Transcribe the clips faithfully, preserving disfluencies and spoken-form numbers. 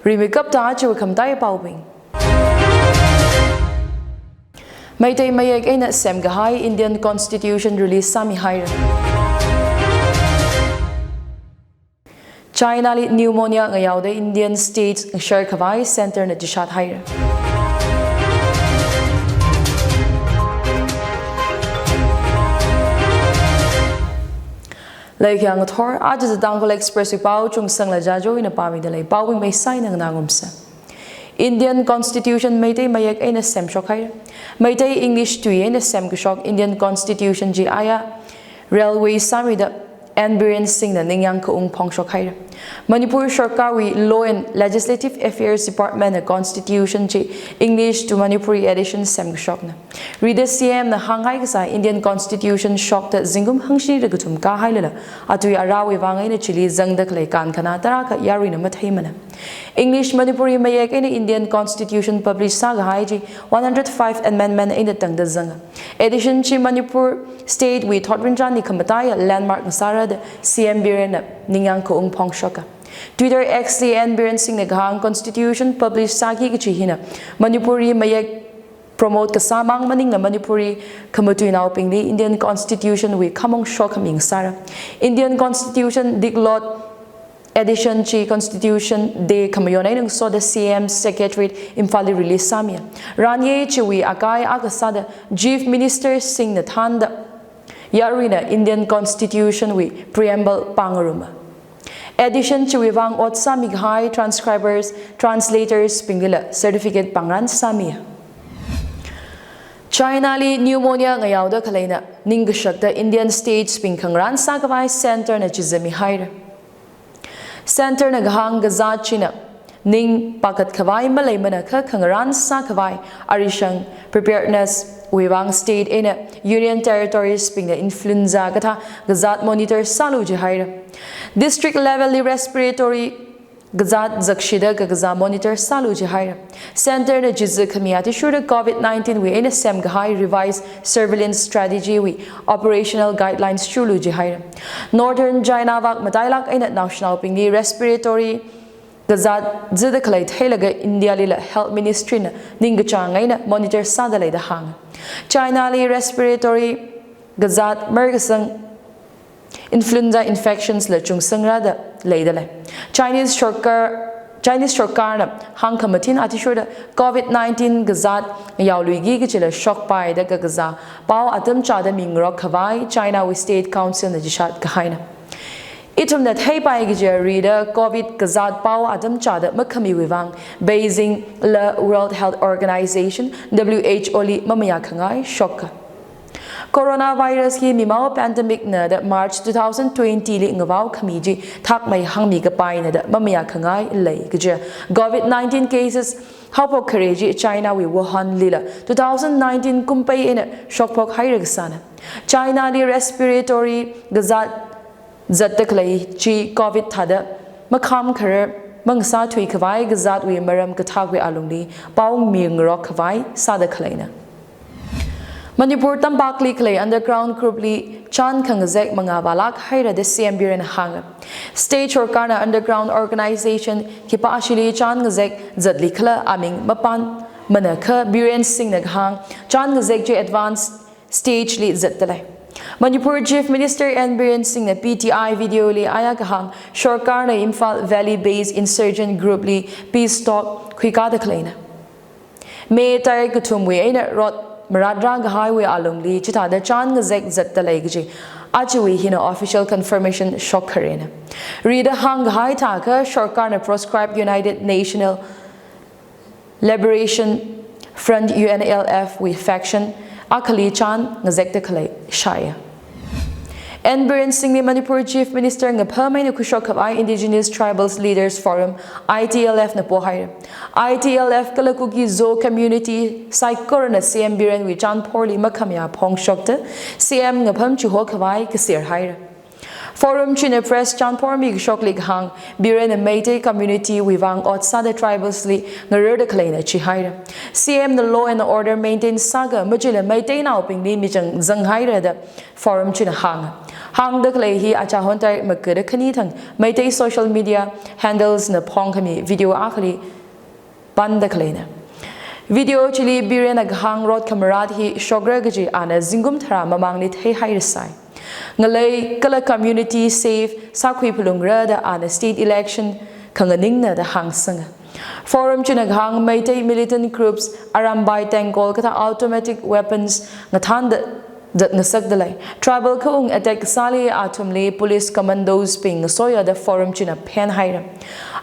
Rimeikapta chiwui khamataiya paobing. Meitei mayek eina semkahai Indian Constitution release sāmihaira. China li pneumonia ngayaoda Indian state ngasharkhavai centre na chishat haira. Leikhayang ngathor, aja The Tangkhul Express wui pao Chungsangla Jajo ina pāmida lei. Paobing meisaina nganā ngarumsa. Indian Constitution Meitei mayek eina semshok haira. Meitei English tui eina semkashok Indian Constitution chi aya railway sāmida N Biren Singh na ningyāng kaung phongshok haira. Manipur Sarkar wui Law and Legislative Affairs Department na Constitution chi English to Manipuri edition semkashokna. Rida C M na hānghai kasā Indian Constitution shokta zingkum hangshini da kathum kāhailala, atui arāwui vang eina chili zangda khalei kankhanā tarākha yaruina matheimana. English Manipuri mayek eina Indian Constitution publish sākahai chi one hundred five amendment eina tangda zanga. Edition chi Manipur state wui thotrinchānli khamataiya landmark ngasāra da C M Biren na ningyāng kaung phongshoka. Twitter X li N Biren Singh na kahāng Constitution publish sāki kachi hina Manipuri mayek promote kasā mang maningla Manipuri khamatuinaobingli Indian Constitution wui khamong shokkhami ngasāra. Indian Constitution Diglot edition chi Constitution Day khamayon eina ngasoda C M Secretariat Imphal li release sāmiya. Ranye chiwui akai akha sāda Chief Minister Singh na thānda yaruina Indian Constitution wui preamble pāngaruma. Edition chiwui vang ot sāmikahai transcribers, translators binglila certificate pāngrān sāmiya. China li pneumonia ngayaoda khaleina ningkashakta Indian states bing khangarān sākhavai centre na chizatmihaira. Centre na kahāng kazāt china ning pākhatkhavai maleimana kha khangarān sākhavai arishang preparedness wui vang state eina Union Territories bingna influenza kathā kazāt monitor sālu jihaira. District level li respiratory kazāt zakshida kakazā monitor sālu jihaira. Centre na chizat khami athishurda COVID nineteen wui eina semkahai revised surveillance strategy wui operational guidelines shurlu jihaira. Northern China vak matailāk eina naoshinaobingli respiratory kazāt zatda khalei theilaga India lila Health Ministry na ningkachāng eina monitor sāda leida hānga. China li respiratory kazāt markasang influenza infections la chungsangra da leida lei. Chinese sarkar, Chinese sarkarna hāngkhamathin athishurda COVID nineteen kazāt yaoluiki kachila shokpaida kakazā pao atam chāda mingarokkhavai China wui State Council na chishat kahaina. Ithumna theipai kaja rida COVID kazāt pao atam chāda makhamiwui vang Beijing la World Health Organization, W H O li mamayākhangai shokka. Coronavirus hi mimao pandemic na da March two thousand twenty li ngavao khami chi thakmei hāngmi kapaina da mamayākhangai lei kaja. COVID nineteen cases haophok khare chi China wui Wuhan lila two thousand nineteen kumpei eina shokphok haira kasāna. China li respiratory kazāt zatda khalei chi COVID thāda makham kharar mangasā thuikhavai kazātwui maram kathakwui alungli pao mingarokkhavai sāda khaleina. Manipur tampakli khalei underground group li chān khangazek mangā vālāk haira da C M Biren hānga. State sarkarna underground organization khipāshili chān ngazek zatlikhala aming mapānmana kha Biren Singh na kahāng chān ngazek chi advance stage li zatda lei. Manipur Chief Minister N Biren Singh na P T I video li aya kahāng sarkarna Imphal Valley based insurgent group li peace talk khuikāda khaleina. May tarik kathumwui eina rot marātrā kahaiwui alungli chithāda chān ngazek zatda lei kaji ajawui hina official confirmation shok kharena. Rida hāngkahai thākha sarkarna proscribed United National Liberation Front, U N L F wui faction akhali chān ngazekda khalei shāya. N Biren Singh li Manipur Chief Minister ngapham eina khuishok khavai Indigenous Tribals Leaders Forum, I T L F na pohaira. I T L F kala Kuki-Zo community saikorana C M Biren wui chānphorli makhamayā phongshokta C M ngapham chiho khavai kaser haira. Forum china press chānphormi kashokli kahāng, Birenna Meitei community wui vang ot sāda tribals li ngararda khaleina chihaira. C M na law and order maintain sākha majila Meiteinaobingli michang zanghaira da Forum china hānga. Hāngda khalei hi achahon tarik makada khani thang Meitei social media handles na phongkhami video akhali panda khaleina. Video chili Birenna kahāng rot khamarat hi shokra kaji ana zingkum tharā mamangli theihairasai. Ngalei kala community safe sākhui phalungra da ana state election khanganingna da hāngsanga. Forum china kahāng Meitei militant groups Arambai Tengkol kathā automatic weapons ngathānda zatngasakda lei. Tribal khaung attack sāli athumli police commandos bing ngasoya da Forum china phenhaira.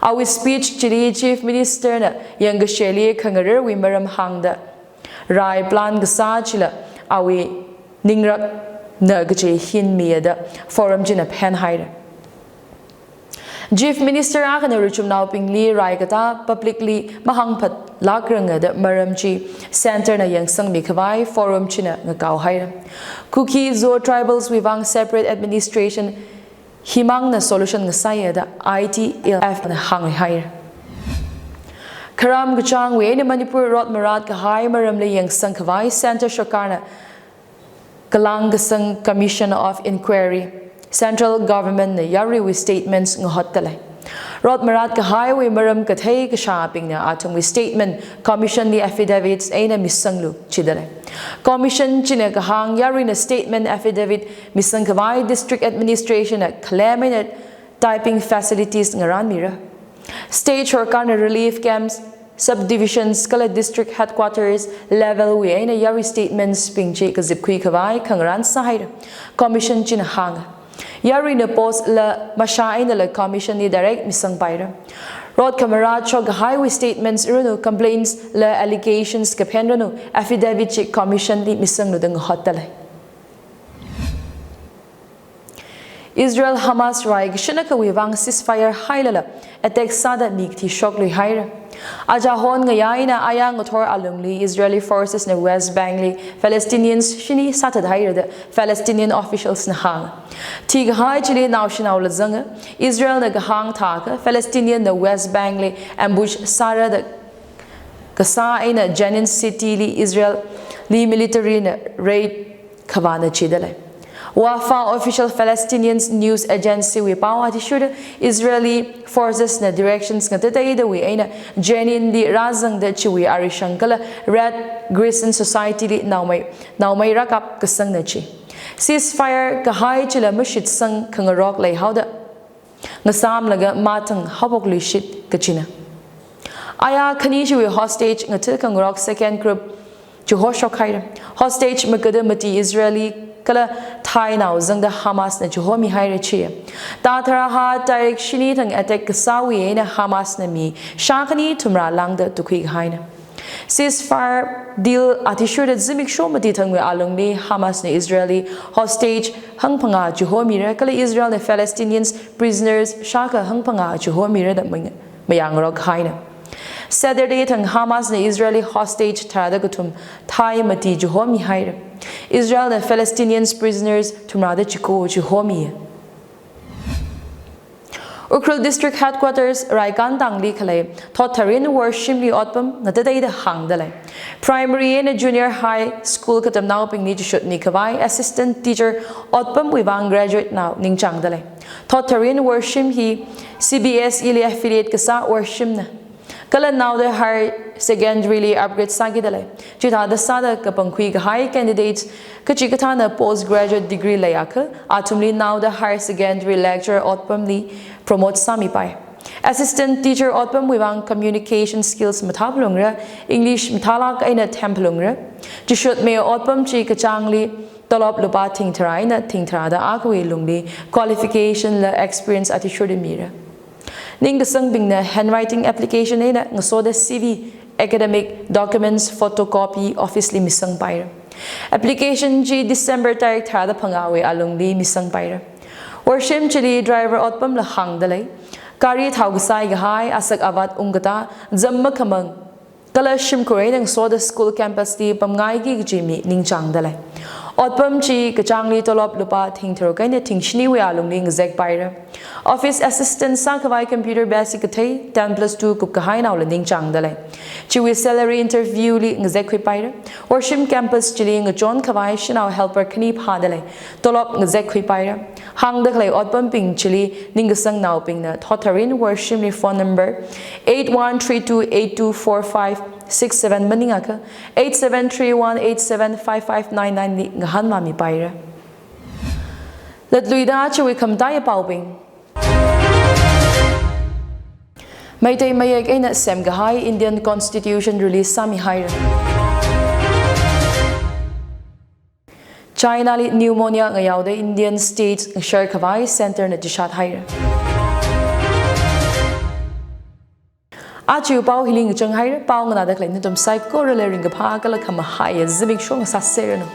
Awui speech chili Chief Minister na yangkasheli khangararwui maram hāngda rai plan kasā chila awui ningrakna kaji hinmiya da Forum china phenhaira. Chief Minister akhana ruichumnaobingli rai katā publicly mahāngphat lakranga da maram chi Centre na yangsangmi khavai Forum china ngakao haira. Kuki Zo tribals wui vang separate administration himangna solution ngasaiya da I T L F na hānghaira. Kharam kachāngwui eina Manipur rot marat kahai maramli yangsang khavai Centre Sarkarna kalāng kasang Commission of Inquiry Central Government na yaruiwui statements ngahotda lei. Rot marat kahaiwui maram kathei kashābingna athumwui statement Commission li affidavits eina misanglu chida lei. Commission china kahāng yaruina statement affidavit misang khavai District Administration na khalem eina typing facilities ngaranmira. State Sarkarna relief camps, subdivisions kala district headquarters level wui eina yarui statements bing chi kazipkhui khavai khangaran sāhaira. Commission china hānga. Yaruina post la mashā einala Commission li direct misangpaira. Rot khamarat shok kahaiwui statements ranu, complaints la allegations kaphen ranu, affidavit chi Commission li misanglu da ngahotda lei. Israel Hamas rai kashin akhawui vang ceasefire hailala attack sāda mi kathi shokluihaira. Achahon ngayā eina aya ngathor alungli Israeli forces na West Bank li Palestinians shini sāthathaira da Palestinian officials na hānga. Thikahai chili naoshinao la zanga. Israel na kahāng thākha Palestinian na West Bank li ambush sāra da kasā eina Jenin City li Israel li military na raid khavāna chida lei. Wafa official Palestinian news agency wui pao athishurda Israeli forces na directions ngatateidawui eina Jenin li rāzangda chiwui arishang kala Red Crescent Society li naomei, naomei rākap kasangna chi. Ceasefire kahai chila mashitsang khangarok leihaoda ngasāmlaga mathang haophokluishit kachina. Aya khani chiwui hostage ngatha khangarok second group chiho shokhaira. Hostage makada mati Israeli kala Thai nao zangda Hamas na chihomihaira chi. Thāda tharāhā tarik shini thang attack kasāwui eina Hamas na mi shākhani thumrā lāngda tukhui kahaina. Ceasefire deal athishurda zimiksho mati thangwui alungli Hamas na Israeli hostage hangphangā chihomira kala Israel na Palestinians prisoners shākha hangphangā chihomira da mayang-, mayangrok haina. Saturday thang Hamas na Israeli hostage tharāda kathum Thai mati chihomihaira. Israel na Palestinians prisoners thumrāda chiko chihomiya. Ukhrul District Headquarters Raikantangli khalei Thot Tharin Worshimli otpam ngatateida hāngda lei. Primary eina Junior High School katamnaobingli chishutmi khavai Assistant Teacher otpamwui vang graduate nao ningchāngda lei. Thot Tharin Worshim hi C B S E li affiliate kasā Worshimna. Kala Naoda Higher Secondary li upgrade sākida lei. Chithāda sāda kapangkhui kahai candidates kachikathāna postgraduate degree leiakha, athumli Naoda Higher Secondary Lecturer otpamli promote sāmipai. Assistant Teacher otpamwui vang communication skills mathāphalungra, English mathālāk eina themphalungra. Chishutmi otpam chi kachāngli tolop lupā thingtharā eina thingtharāda akhawui lungli qualification la experience athishurda mira. Ningkasangbingna handwriting application eina ngasoda C V, academic documents photocopy office li misangpaira. Application chi December tarik tharāda phangāwui alungli misangpaira. Worshim chili driver otpamla hāngda lei. Gari thao kasai kahai, asak avat ungkatā, zam makhamang kala shimkhur eina ngasoda school campus li pamngaiki kaji mi ningchāngda lei. Otpam chi kachāngli tolop lupā thing tharuk eina thing shiniwui alungli ngazekpaira. Office assistant sākhavai computer basic kathei ten plus two kupkahainaola ningchāngdalei. Chiwui salary interview li ngazekkhuipaira. Worshim campus chili ngachonkhavai shanao helper khani phādalei. Tolop ngazekkhuipaira. Hāngdakhalei otpamping chili ningkasangnaobingna thotharin Worshimli phone number eight one three two eight two four five six seven maningakha eight seven three one eight seven five five nine nine li ngahānmamipaira. Latluida chiwui khamataiya paobing. Meitei mayek eina semkahai Indian Constitution release sāmihaira. China li pneumonia ngayaoda Indian state ngasharkhavai center na tishathaira. Aja pao hili ngachanghaira, pao nganāda khalei nathum saikorali ringkaphā kala khamahaiya zimiksho ngasāseranu.